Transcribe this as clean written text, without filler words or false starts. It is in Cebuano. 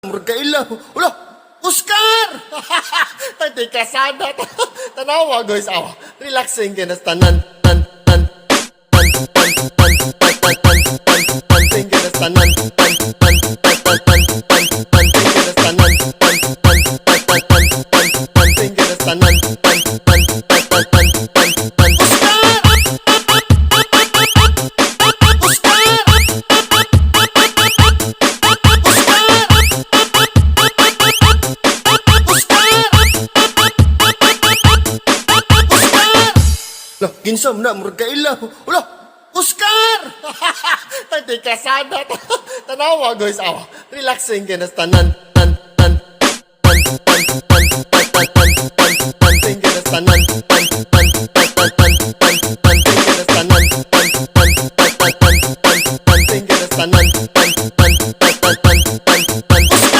Murag kaila. Wala! Oscar! Tati kasada. Tanawa, guys. Awa. Relaxing kay nas tanan. Tan, tan, tan, tan, tan, tan, tan, tan, tan, tan, tan, kay nas tanan. Tan, tan, tan, tan, tan, tan, tan, tan, kay nas tanan. Tan, tan, tan, tan, tan, tan, tan, tan, kay nas tanan. Tan, tan, tan, tan, tan, tan, tan. Oscar! Oscar! Oscar! Oscar! Oscar! Lah, kinsa man na, murag kaila. Wala! Oscar! Tati kasada. Tanawa, guys. Awa. Relaxing kay nas tanan. Tan, tan, tan, tan, tan, tan,